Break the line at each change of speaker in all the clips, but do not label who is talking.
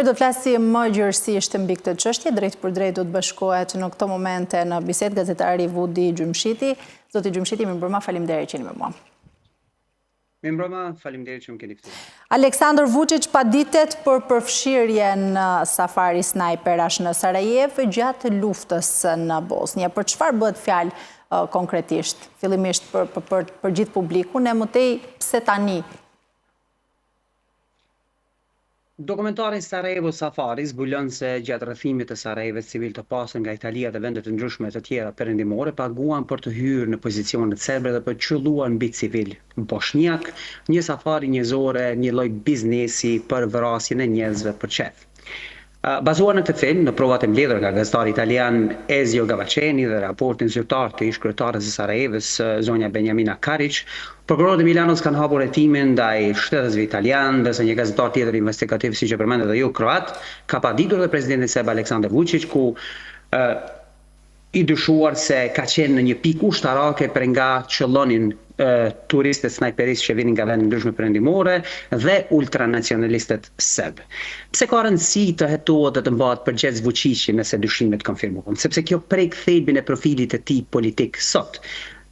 Mirë, do të flasim më gjerësisht mbi këtë çështje, drejtpërdrejt do të bashkohet në këto momente në bisedë gazetari Vudi Gjymshiti. Zoti Gjymshiti, mirëmbrëma, faleminderit që jeni me mua.
Mirëmbrëma, faleminderit që më keni ftuar.
Aleksandër Vuçiç paditet për përfshirje në safari snajperash në Sarajevë gjatë luftës në Bosnjë. Për çfarë bëhet fjalë konkretisht? Fillimisht për për për gjithë publikun e më tej pse tani
Dokumentari Sarajevo Safari zbulon se gjatë rrethimit të Sarajevës civilë të pastër nga Italia dhe vende të ndryshme të tjera perëndimore paguan për të hyrë në pozicionet serbe dhe për të qëlluar mbi civilë boshnjakë, një safari njerëzore, një lloj biznesi për vrasjen e njerëzve për qejf. Bazuar në këtë film, në provat e mbledhura nga gazetari italian Ezio Gavaccini dhe raportin zyrtar të ish-kryetares së Sarajevës, zonja Benjamina Kariç, prokurorët e Milanos kanë hapur hetimin ndaj shtetasve italianë, ndërsa një gazetar tjetër investigativ, siç e përmendët edhe ju, kroat, ka paditur edhe presidentin serb Aleksandar Vuçiq, ku i dyshuar se ka qenë në një pikë ushtarake prej nga qëllonin turistët snajperistë që vinin nga vende të ndryshme perëndimore dhe ultranacionalistët serbë. Pse ka rëndësi të hetohet dhe të mbahet përgjegjës Vuçiqi nëse dyshimet konfirmohen? Sepse kjo prek thelbin e profilit të tij politik sot.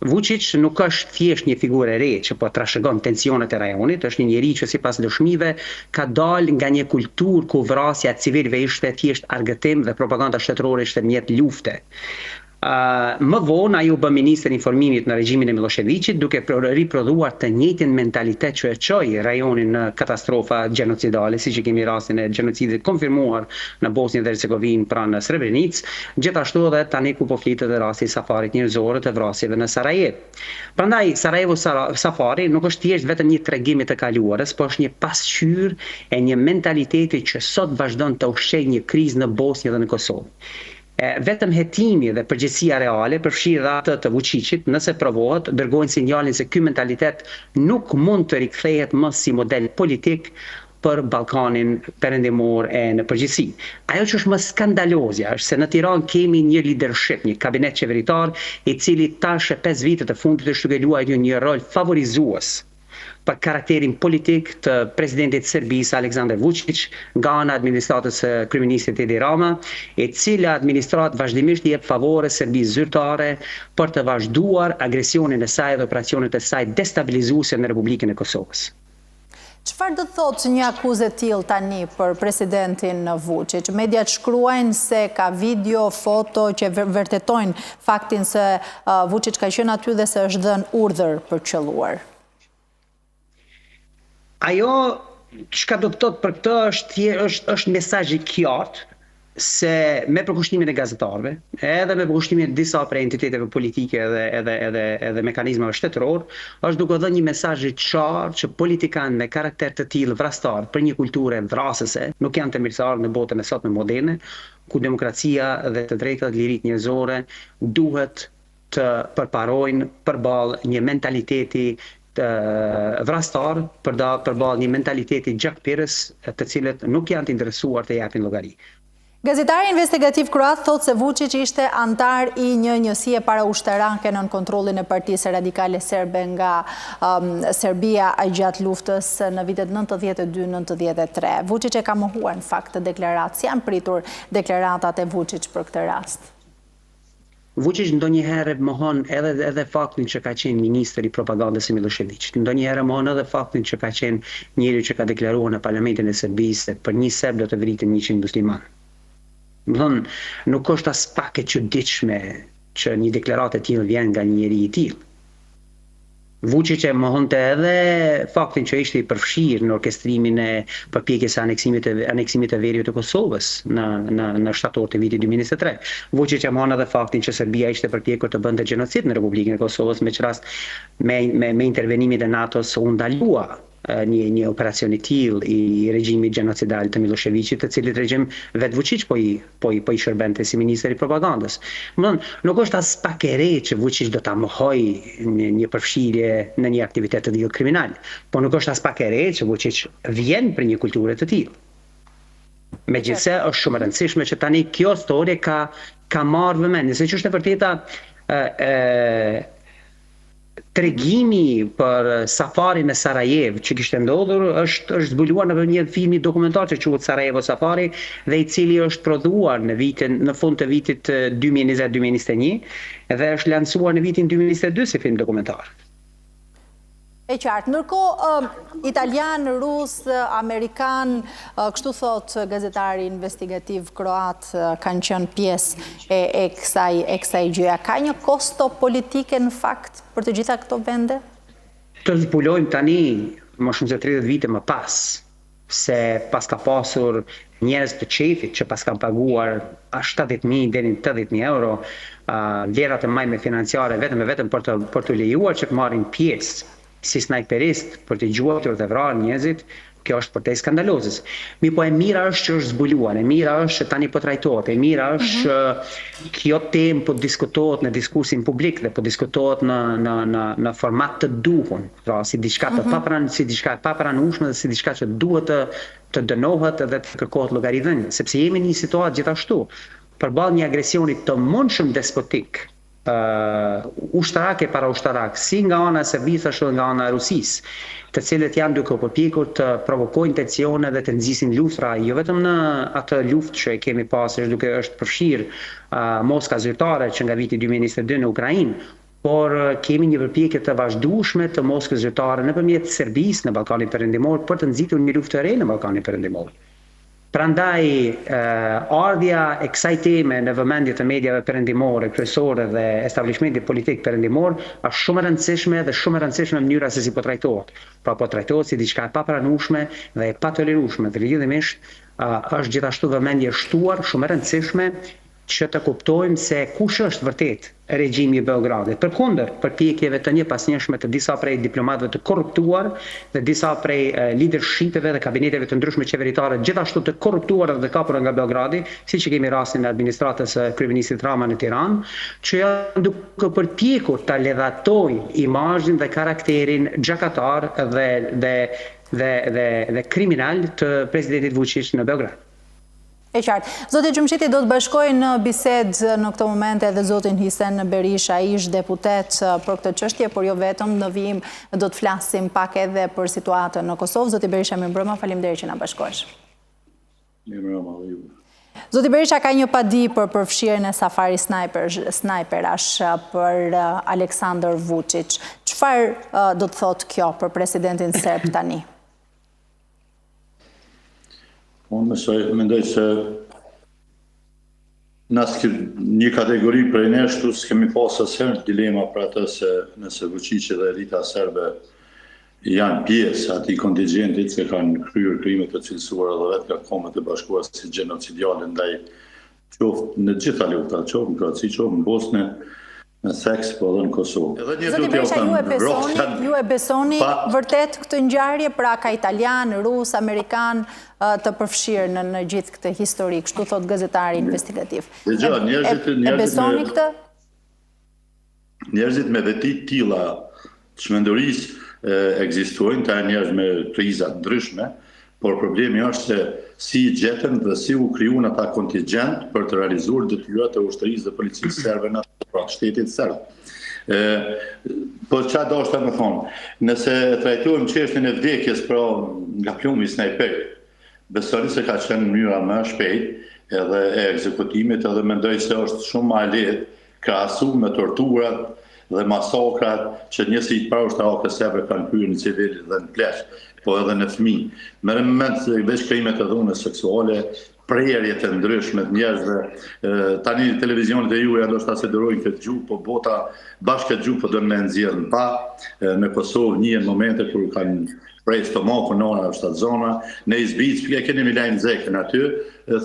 Vuçiq nuk është thjesht një figurë e re që po trashëgon tensionet e rajonit, është një njeri që sipas dëshmive ka dalë nga një kulturë ku vrasja e civilëve ishte thjesht argëtim dhe propaganda shtetërore ishte mjet lufte. Më vonë ai u bë ministër i informimit në regjimin e Millosheviqit, duke riprodhuar të njëjtin mentalitet që e çoi rajonin në katastrofa gjenocidale, siç e kemi rastin e gjenocidit të konfirmuar në Bosnjë dhe Hercegovinë pranë Srebrenicë, Gjithashtu edhe tani ku po flitet edhe rasti i safarit njerëzore të vrasjeve në Sarajevë. Prandaj, Sarajevo Safari nuk është thjesht vetëm një tregim i të kaluarës, po është një pasqyrë e një mentaliteti që sot vazhdon të ushqejë një krizë në Bosnjë dhe në Kosovë. E, vetëm hetimi dhe përgjegjësia reale, përfshirë edhe atë të Vuçiqit, nëse provohet, dërgojnë sinjalin se ky mentalitet nuk mund të rikthehet më si model politik për Ballkanin Perëndimor e në përgjithësi. Ajo që është më skandalozja është se në Tiranë kemi një lidership, një kabinet qeveritar i cili tash e pesë vitet e fundit është duke luajtur një rol favorizues për karakterin politik të presidentit të Serbisë Aleksandar Vuçiq nga ana e administratës së kryeministrit Edi Rama, e cila administratë vazhdimisht i jep favore Serbisë zyrtare për të vazhduar agresionin e saj dhe operacionet e saj destabilizuese në Republikën e Kosovës.
Çfarë do të thotë një akuzë e tillë tani për presidentin Vuçiç? Mediat shkruajnë se ka video, foto që vërtetojnë faktin se Vuçiç ka qenë aty dhe se është dhënë urdhër për të qëlluar.
Ajo çka do të thotë për këtë është është është mesazh i qartë se me përkushtimin e gazetarëve, edhe me përkushtimin e disa prej entiteteve politike edhe edhe edhe edhe mekanizmave shtetëror, është duke dhënë një mesazh i qartë që politikanë me karakter të tillë vrastar për një kulture vrasëse nuk janë të mirëseardhur në botën e sotme moderne, ku demokracia dhe të drejtat dhe liritë njerëzore duhet të përparojnë përballë një mentaliteti të vrastar, përballë një mentaliteti gjakpirës të cilët nuk janë të interesuar të japin llogari.
Gazetari investigativ kroat thotë se Vuçiç ishte anëtar i një njësie paraushtarake nën kontrollin e Partisë Radikale Serbe nga Serbia gjatë luftës në vitet 92-93. Vuçiç e ka mohuar në fakt këtë deklaratë. Si janë pritur deklaratat e Vuçiç për këtë rast?
Vuçiç ndonjëherë mohon edhe edhe faktin që ka qenë ministër i propagandës së Millosheviqit. Ndonjëherë mohon edhe faktin që ka qenë njeriu që ka deklaruar në Parlamentin e Serbisë se për një serb do të vriten 100 muslimanë. Domethënë, nuk është aspak e çuditshme që një deklaratë e tillë vjen nga një njeri i tillë. Vuçiç e mohonte edhe faktin që ishte i përfshirë në orkestrimin e përpjekjes së aneksimit të aneksimit të veriut të Kosovës në në në shtator të vitit 2023. Vuçiç e mohon edhe faktin që Serbia ishte përpjekur të bënte gjenocid në Republikën e Kosovës, me ç'rast me me me intervenimin e NATO-s u ndalua një një operacion i tillë i regjimit gjenocidal të Millosheviqit, të cilit regjim vetë Vuçiq po i po i po i shërbente si ministër i propagandës. Domethënë, nuk është aspak e re që Vuçiq do ta mohojë një, një përfshirje në një aktivitet të tillë kriminal, po nuk është aspak e re që Vuçiq vjen prej një kulture të tillë. Megjithëse është shumë e rëndësishme që tani kjo storie ka ka marrë vëmendje, se që është e vërteta ë ë. Tregimi për safarin në Sarajevë që kishte ndodhur është është zbuluar nëpërmjet filmit dokumentar që quhet Sarajevo Safari dhe i cili është prodhuar në vitin në fund të vitit 2020-2021 dhe është lansuar në vitin 2022 si film dokumentar.
E qartë. Ndërkohë, italianë, rusë, amerikanë, kështu thotë gazetari investigativ kroat, kanë qenë pjesë e, e kësaj e kësaj gjëja. Ka një kosto politike në fakt për të gjitha këto vende?
Të zbulojmë tani, më shumë se 30 vite më pas, se paska pasur njerëz të qejfit që paskan paguar 70.000 deri në 80.000 euro vlera të majme financiare vetëm e vetëm për të për të lejuar që të marrin pjesë si snajperist për të gjuajtur dhe vrarë njerëzit, kjo është përtej skandalozës. Mirëpo e mira është që është zbuluar, e mira është që tani po trajtohet, e mira është mm -hmm. që kjo temë po diskutohet në diskursin publik dhe po diskutohet në në në në format të duhur. Pra si diçka të mm -hmm. papran, si diçka e papranueshme dhe si diçka që duhet të të dënohet dhe të kërkohet llogaridhënie, sepse jemi në një situatë gjithashtu përballë një agresioni të mundshëm despotik, uh, ushtarak e paraushtarak, si nga ana e Serbisë ashtu edhe nga ana e Rusisë, të cilët janë duke u përpjekur të provokojnë tensione dhe të nxisin luftra, jo vetëm në atë luftë që e kemi pasur, është duke është përfshirë uh, Moska zyrtare që nga viti 2022 në Ukrainë, Por kemi një përpjekje të vazhdueshme të Moskës zyrtare nëpërmjet Serbisë në Ballkanin Perëndimor për të nxitur një luftë të re në Ballkanin Perëndimor. Prandaj, ardhja e kësaj teme në vëmendje të mediave perëndimore kryesore dhe establishmentit politik perëndimor është shumë e rëndësishme dhe shumë e rëndësishme mënyra se si po trajtohet. Pra po trajtohet si diçka e papranueshme dhe e patolerueshme dhe rrjedhimisht është gjithashtu vëmendje e shtuar shumë e rëndësishme që të kuptojmë se kush është vërtet regjimi i Beogradit, përkundër përpjekjeve të njëpasnjëshme të disa prej diplomatëve të korruptuar dhe disa prej lidershipeve dhe kabineteve të ndryshme qeveritare gjithashtu të korruptuara dhe të kapura nga Beogradi, siç e kemi rastin e administratës së kryeministrit Rama në Tiranë, që janë duke përpjekur ta ledhatojnë imazhin dhe karakterin gjakatar dhe dhe dhe dhe dhe kriminal të presidentit Vuçiq në Beograd.
E qartë. Zoti Xhymshiti do të bashkoj në bisedë në këtë moment edhe zotin Hisen Berisha, ish deputet për këtë çështje, por jo vetëm në vijim do të flasim pak edhe për situatën në Kosovë. Zoti Berisha, mirëmbrëma, faleminderit që na bashkohesh.
Mirëmbrëma dhe juve.
Zoti Berisha ka një padi për përfshirjen e Safari Snajperash për Aleksandër Vučić. Çfarë do të thotë kjo për presidentin serb tani?
Unë mësoj, mendoj se na një kategori prej nesh këtu s'kemi pas asnjëherë dilema për atë se nëse Vučići dhe elita serbe janë pjesë e atij kontingjentit që kanë kryer krime të cilësuara edhe vetë nga Kombet e Bashkuara si gjenocidiale ndaj qoftë në gjitha luftrat, qoftë në Kroaci, qoftë në Bosnë, me theks po edhe në Kosovë.
Edhe një Zoti Berisha, ju e besoni, ju e besoni pa... vërtet këtë ngjarje, pra ka italianë, rusë, amerikanë të përfshirë në në gjithë këtë histori, kështu thotë gazetari investigativ.
Dëgjo, njerëzit, njerëzit
e besoni këtë?
Njerëzit me veti të tilla të çmendurisë ekzistojnë, ta njerëz me kriza të ndryshme, por problemi është se si i gjetën dhe si u krijuan ata kontingjent për të realizuar detyrat e ushtrisë dhe policisë serbe në atë pra të shtetit serb. E, po ça deshta me thonë, nëse e trajtojmë çështjen e vdekjes pra nga plumbi i snajperit, besoni se ka qenë mënyra më e shpejtë edhe e ekzekutimit edhe mendoj se është shumë ma e lehtë Krahasu me torturat dhe masakrat që njësitë paraushtarake serbe kanë kryer në civilë dhe në pleq, po edhe në fëmijë. Merre me mend veç krimet e dhunës seksuale, prerjet e ndryshme të njerëzve. Tani televizionet e juaja ndoshta s'e durojnë këtë gjuhë, po bota bashkë këtë gjuhë po don me nxjerrë në pah. Në Kosovë njihen momente kur kanë pre stomakun nëna shtatzona, në Izbicë, e keni Milaim Zekën aty,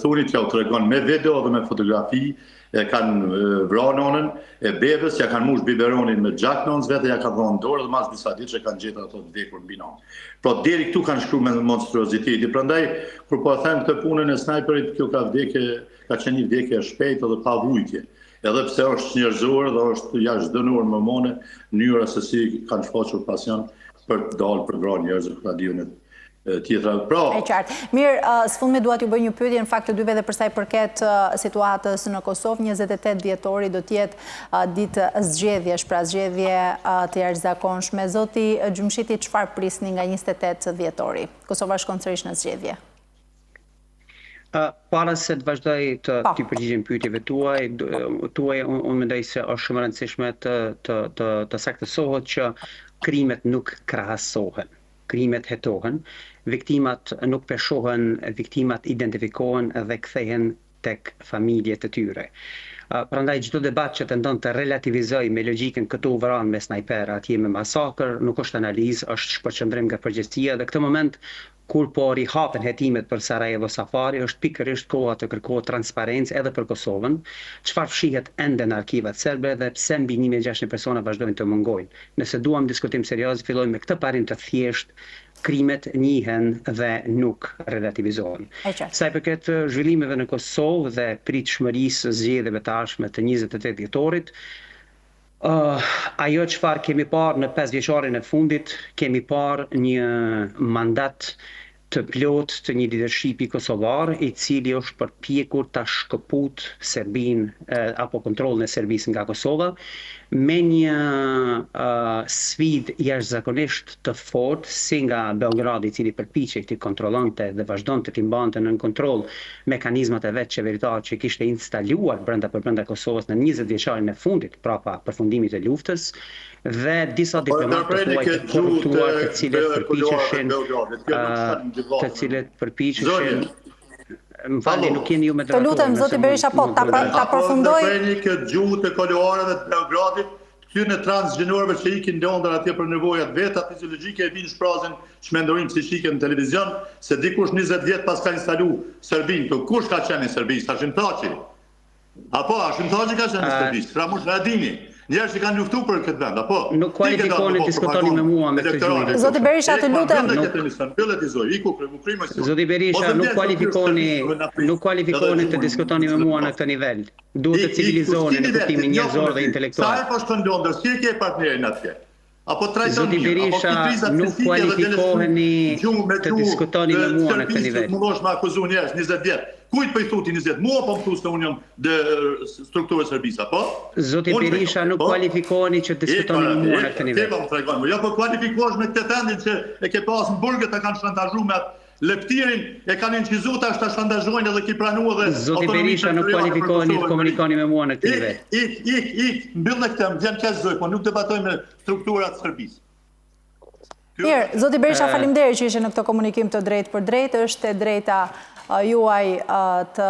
thuni t'jau tregon me video dhe me fotografi E kanë vra nonën e bebës, ja kanë mush biberonin me gjak nonës vet e ja kanë dhënë dorë dhe mas disa ditësh e kanë gjetur ato të vdekur mbi nonë. Pra deri këtu kanë shku me monstruoziteti. Prandaj kur po e them këtë punën e snajperit, kjo ka vdekje, ka qenë një vdekje e shpejtë dhe pa vujtje. Edhe pse është çnjerëzore dhe është jashtë çdo norme, mënyra se si kanë shfaqur pasion për të dalë për vra njerëz për ta diun. Tjetra, pra...
E qartë. Mirë, së fundmi dua t'ju bëj një pyetje, në fakt të dyve dhe përsa i përket situatës në Kosovë, 28 dhjetori do të jetë ditë zgjedhjesh, pra zgjedhje të jashtëzakonshme. Zoti Gjimshiti, çfarë prisni nga 28 dhjetori? Kosova shkon sërish në zgjedhje.
Para se të vazhdoj të po. t'i përgjigjem pyetjeve tuaj, tuaj unë un mendoj se është shumë e rëndësishme të të të të saktësohet që krimet nuk krahasohen. Krimet hetohen, viktimat nuk peshohen, viktimat identifikohen dhe kthehen tek familjet e tyre. Prandaj çdo debat që tenton të relativizojë me logjikën këtu u vranë me snajper, atje me masakër, nuk është analizë, është shpërqendrim nga përgjegjësia dhe këtë moment kur po rihapen hetimet për Sarajevo Safari është pikërisht koha të kërkohet transparencë edhe për Kosovën, çfarë fshihet ende në arkivat serbe dhe pse mbi 1600 persona vazhdojnë të mungojnë. Nëse duam diskutim serioz, fillojmë me këtë parim të thjeshtë, krimet njihen dhe nuk relativizohen. Sa i përket zhvillimeve në Kosovë dhe pritshmërisë së zgjedhjeve të ardhshme të 28 dhjetorit, ajo çfarë kemi parë në pesëvjeçarin e fundit, kemi parë një mandat të plotë të një lidershipi kosovar, i cili është përpjekur ta shkëput Serbinë apo kontrollin e Serbisë nga Kosova me një sfidë jashtëzakonisht të fortë si nga Beogradi i cili përpiqej t'i kontrollonte dhe vazhdonte t'i mbante nën kontroll mekanizmat e vet qeveritarë që kishte instaluar brenda për brenda Kosovës në 20 vjeçarin e fundit prapa përfundimit të luftës dhe disa
po,
diplomatë të huaj të korruptuar të cilët përpiqeshin të cilët përpiqeshin Më falni, nuk jeni ju me
Të lutem, zoti Berisha, po, ta, ta përfundoj...
Po ndërpreni këtë gjuhë të kuluareve të Beogradit, këtyre transgjenorëve që ikin në Londër atje për nevojat veta fiziologjike e vinë shprazin çmendurinë psiqike në televizion, se dikush 20 vjet pas ka instalu Serbinë, këtu kush ka qenë i Serbisë, Hashim Thaçi. Apo, Hashim Thaçi ka qenë i Serbisë, Ramush Haradinaj, njerëz që kanë luftuar për këtë vend, apo?
Nuk kualifikoheni të diskutoni me mua me këtë
gjuhë. Zoti Berisha, të lutem.
Zoti Berisha, nuk kualifikoheni, nuk kualifikoheni të diskutoni me mua në këtë nivel. Duhet të civilizoheni në kuptimin njerëzor dhe intelektual.
Sa herë po shkon në Londër, si e ke partnerin atje? Apo trajton
Zoti
mirë, apo
Berisha,
ki kriza
nuk
psiqike dhe del e
kualifikoheni
gjuhë me
të
gjuhë
diskutoni
të
me mua në këtë
Serbisë
nivel.
mundohesh me akuzu njerëz 20 vjet. Kujt po i thu ti 20 vjet? Mua po më thu se unë jam de strukturë e Serbisë, apo?
Zoti
Unë
Berisha, nuk
po?
kualifikoheni që të
Ik,
diskutoni
para,
me mua në
ik,
këtë
ti
nivel.
po më tregon. Jo po kualifikohesh me këtë vendin që e ke pas në burgë, ta kanë shantazhu me atë leptirin, e kanë incizu tash ta shantazhojnë edhe ki pranu edhe
Zoti
autonominë
Berisha, nuk
territoriale për
kualifikoheni të
Kosovën.
komunikoni me mua në këtë
Ik,
nivel.
ik, ik, ik, mbyllne këtë, më vjen keq zoj, po nuk debatoj me strukturat e Serbisë.
Mirë, zoti Berisha, faleminderit që ishe në këtë komunikim të drejtpërdrejtë, është e drejta juaj të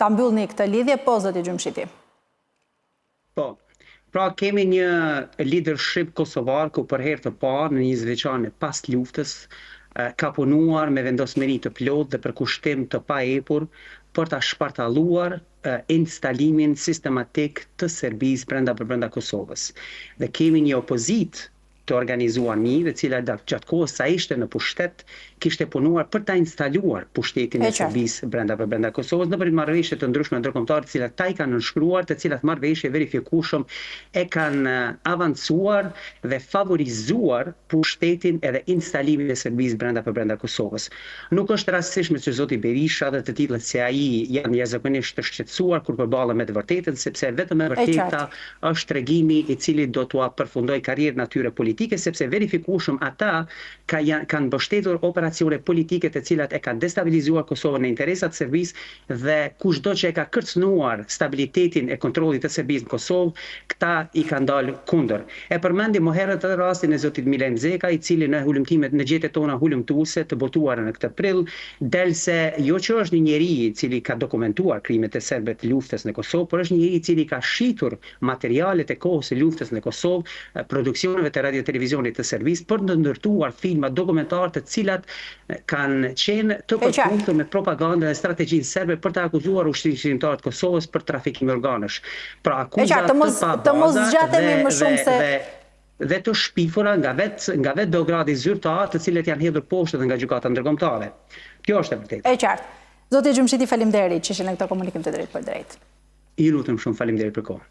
ta mbyllni këtë lidhje, po zoti Gjimshiti.
Po. Pra kemi një leadership kosovar ku për herë të parë në 20 vjeçarin e pas luftës ka punuar me vendosmëri të plotë dhe përkushtim të paepur për ta shpartalluar instalimin sistematik të Serbisë brenda për brenda Kosovës. Dhe kemi një opozitë të organizuar mirë, e cila gjatë kohës sa ishte në pushtet, kishte punuar për ta instaluar pushtetin e Serbisë brenda për brenda Kosovës nëpërmjet marrëveshje të ndryshme ndërkombëtare, të cilat ta i kanë nënshkruar, të cilat marrëveshje verifikueshëm e kanë avancuar dhe favorizuar pushtetin edhe instalimin e Serbisë brenda për brenda Kosovës. Nuk është rastësishme që zoti Berisha dhe të tillët si ai janë jashtëzakonisht të shqetësuar kur përballen me të vërtetën, sepse vetëm e vërteta është tregimi i cili do t'ua përfundojë karrierën atyre politike, sepse verifikueshëm ata ka janë kanë mbështetur operacione politike të cilat e kanë destabilizuar Kosovën në interesa të Serbisë dhe kushdo që e ka kërcënuar stabilitetin e kontrollit të Serbisë në Kosovë, këta i kanë dalë kundër. E përmendi më herët edhe rastin e zotit Milaim Zeka, i cili në hulumtimet në gjetjet tona hulumtuese të botuara në këtë prill, del se jo që është një njeri i cili ka dokumentuar krimet e serbe të luftës në Kosovë, por është një njeri i cili ka shitur materialet e kohës së luftës në Kosovë, produksioneve të Radio-Televizionit të Serbisë për të ndërtuar filma dokumentarë të cilat kanë qenë të përputhur me propagandën dhe strategjinë serbe për të akuzuar Ushtrinë Çlirimtare të Kosovës për trafikim organesh. Pra akuza të pabaza dhe dhe dhe të shpifura nga vetë nga vetë Beogradi zyrtar, të cilët janë hedhur poshtë edhe nga gjykata ndërkombëtare. Kjo është e vërteta.
E qartë. Zoti Gjimshiti, faleminderit që ishe në këtë komunikim të drejtpërdrejtë.
Ju lutem shumë, faleminderit për kohën.